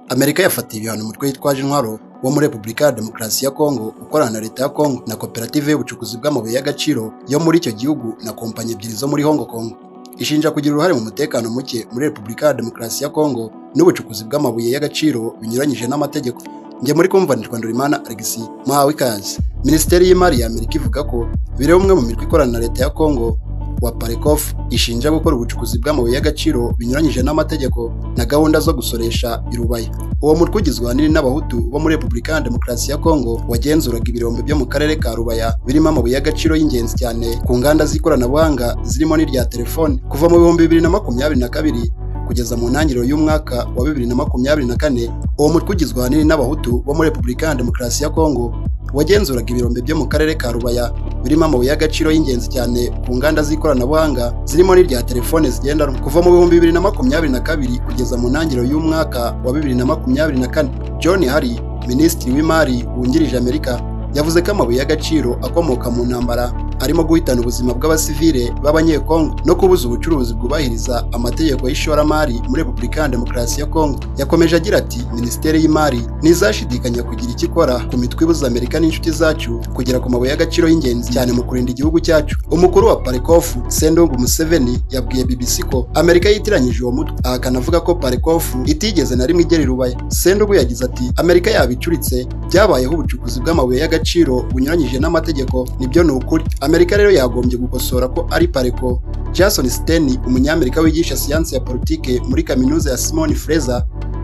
Amerika yafatiye ibihano umutwe witwaje intwaro wo muri Repubulika ya Demokarasi ya Kongo ukorana na leta ya Kongo na koperative y'ubucukuzi bw'amabuye y'agaciro yo muri icyo gihugu na kompanyi ebyiri zo muri Hong Kong. Ishinja kugira uruhare mu mutekano muke muri Repubulika ya Demokarasi ya Kongo n'ubucukuzi bw'amabuye y'agaciro binyuranyije n'amategeko. Njye muri kumva nitwa Ndorimana Alexis, muhawe ikaze. Minisiteri y'Imari ya Amerika ivuga ko bireba umwe mu mitwe ikorana na leta ya Kongo wa Parecof, ishinja gukora ubucukuzi bw'amabuye y'agaciro binyuranyije n'amategeko na gahunda zo gusoresha i Rubaya. Uwo mutwe ugizwe ahanini n'Abahutu bo muri Repubulika ya Demokarasi ya Kongo wagenzuraga ibirombe byo mu karere ka Rubaya birimo amabuye y'agaciro y'ingenzi cyane ku nganda z'ikoranabuhanga, zirimo n'irya telefone. Kuva mu 2022 kugeza mu ntangiriro y'umwaka wa 2024, uwo mutwe ugizwe ahanini n'Abahutu bo muri Repubulika ya Demokarasi ya Kongo wagenzuraga ibirombe byo mu karere ka Rubaya birimo amabuye y'agaciro y'ingenzi cyane ku nganda z'ikoranabuhanga, zirimo n'irya telefone zigendanwa. Kuva mu 2022 kugeza mu ntangiriro y'umwaka wa 2024, John Hurley, Minisitiri w'Imari wungirije Amerika, yavuze ko amabuye y'agaciro akomoka mu ntambara arimo guhitana ubuzima bw'abasivile b'Abanyekongo no kubuza ubucuruzi bwubahiriza amategeko y'ishoramari muri Repubulika ya Demokarasi ya Kongo. Yakomeje agira ati: "Minisiteri y'Imari ntizashidikanya kugira icyo ikora ku mitwe ibuza Amerika n'inshuti zacu kugera ku mabuye y'agaciro y'ingenzi cyane mu kurinda igihugu cyacu." Umukuru wa Parecof, Sendungu Museveni, yabwiye BBC ko Amerika yitiranyije uwo mutwe, ahakana avuga ko Parecof itigeze na rimwe igera i Rubaya. Sendungu yagize ati: "Amerika yabicuritse. Byabayeho ubucukuzi bw'amabuye y'agaciro bunyuranyije n'amategeko, nibyo, ni ukuri. Amerika rero yagombye gukosora ko ari Pareco." Jason Stein, Umunyamerika wigisha siyansi ya politike muri kaminuza ya Simon Fraser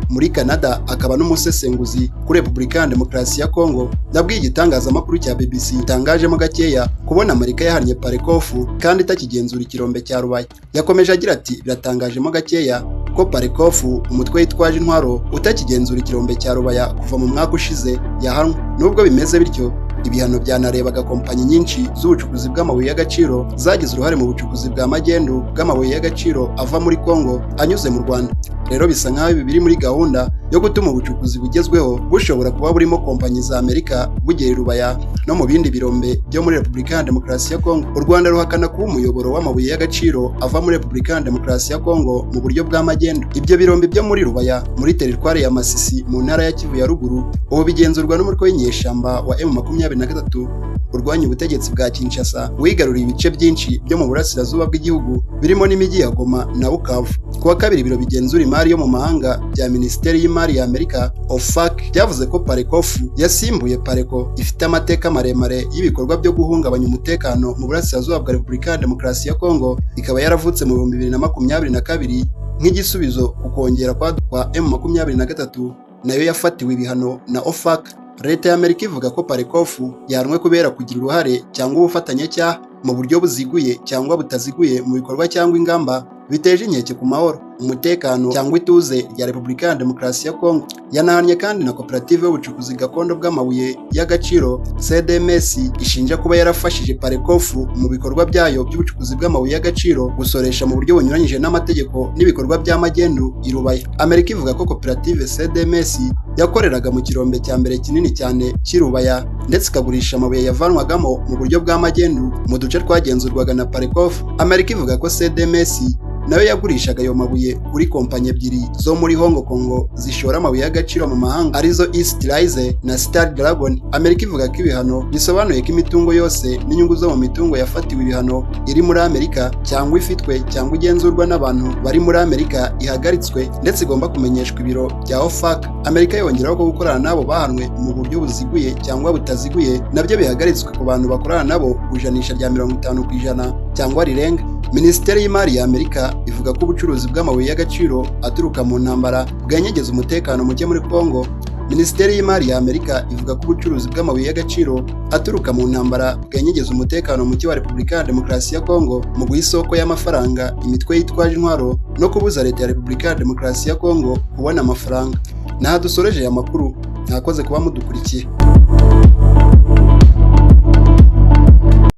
muri Canada, akaba n'umusesenguzi kuri Repubulika ya Demokarasi ya Kongo, yabwiye igitangazamakuru cya BBC itangajemo gakeya kubona Amerika yahannye Parecof kandi itakigenzura ikirombe cya Rubaya. Yakomeje agira ati: "Biratangajemo gakeya ko Parecof, umutwe witwaje intwaro utakigenzura ikirombe cya Rubaya kuva mu mwaka ushize, yahanwe. Nubwo bimeze bityo, ibihano byanarebaga kompanyi nyinshi z'ubucukuzi bw'amabuye y'agaciro zagize uruhare mu bucukuzi bwa magendu bw'amabuye y'agaciro ava muri Kongo anyuze mu Rwanda. Rero bisa nk'aho ibi biri muri gahunda yo gutuma ubucukuzi bugezweho bushobora kuba burimo kompanyi za Amerika bugera i Rubaya no mu bindi birombe byo muri Repubulika ya Demokarasi ya Kongo. U Rwanda ruhakana kuba umuyoboro w'amabuye y'agaciro ava muri Repubulika ya Demokarasi ya Kongo mu buryo bwa magendu. Ibyo birombe byo muri Rubaya, muri teritwari ya Masisi mu ntara ya Kivu ya Ruguru, ubu bigenzurwa n'umutwe w'inyeshyamba wa M23 urwanya ubutegetsi bwa Kinshasa, wigaruriye ibice byinshi byo mu burasirazuba bw'igihugu birimo n'imijyi ya Goma na Bukavu. Ku wa kabiri, ibiro bigenzura imari yo mu mahanga bya Minisiteri y'Imari ya Amerika, OFAC, byavuze ko Parecof yasimbuye Pareco ifite amateka maremare y'ibikorwa byo guhungabanya umutekano mu burasirazuba bwa Repubulika ya Demokarasi ya Kongo, ikaba yaravutse mu 2022 nk'igisubizo ku kongera kwa M23, nayo yafatiwe ibihano na OFAC. Leta ya Amerika ivuga ko Parecof yahanwe kubera kugira uruhare cyangwa ubufatanyacyaha mu buryo buziguye cyangwa butaziguye mu bikorwa cyangwa ingamba biteje inkeke ku mahoro, umutekano cyangwa ituze rya Repubulika ya Demokarasi ya Kongo. Yanahannye kandi na koperative y'ubucukuzi gakondo bw'amabuye y'agaciro CDMS, ishinja kuba yarafashije Parecof mu bikorwa byayo by'ubucukuzi bw'amabuye y'agaciro, gusoresha mu buryo bunyuranyije n'amategeko n'ibikorwa bya magendu i Rubaya. Amerika ivuga ko koperative CDMS yakoreraga mu kirombe cya mbere kinini cyane cy'i Rubaya, ndetse ikagurisha amabuye yavanwagamo mu buryo bwa magendu mu duce twagenzurwaga na Parecof. Amerika ivuga ko CDMS nayo yagurishaga ayo mabuye kuri kompanyi ebyiri zo muri Hong Kong zishora amabuye y'agaciro mu mahanga, arizo East Rise na Star Dragon. Amerika ivuga ko ibihano bisobanuye ko imitungo yose n'inyungu zo mu mitungo yafatiwe ibihano iri muri Amerika cyangwa ifitwe cyangwa igenzurwa n'abantu bari muri Amerika ihagaritswe, ndetse igomba kumenyeshwa ibiro bya OFAC. Amerika yongeraho ko gukorana n'abo bahanwe mu buryo buziguye cyangwa butaziguye nabyo bihagaritswe ku bantu bakorana nabo ku ijanisha rya 50% cyangwa rirenga. Minisiteri y'Imari ya Amerika ivuga ko ubucuruzi bw'amabuye y'agaciro aturuka mu ntambara bwanyegeza umutekano muke muri Kongo. Minisiteri y'Imari ya Amerika ivuga ko ubucuruzi bw'amabuye y'agaciro aturuka mu ntambara bwenyegeza umutekano muke wa Repubulika ya Demokarasi ya Kongo mu guha isoko y'amafaranga imitwe yitwaje intwaro no kubuza leta ya Repubulika ya Demokarasi ya Kongo kubona amafaranga. Naha dusoreje aya makuru, mwakoze kuba mudukurikiye.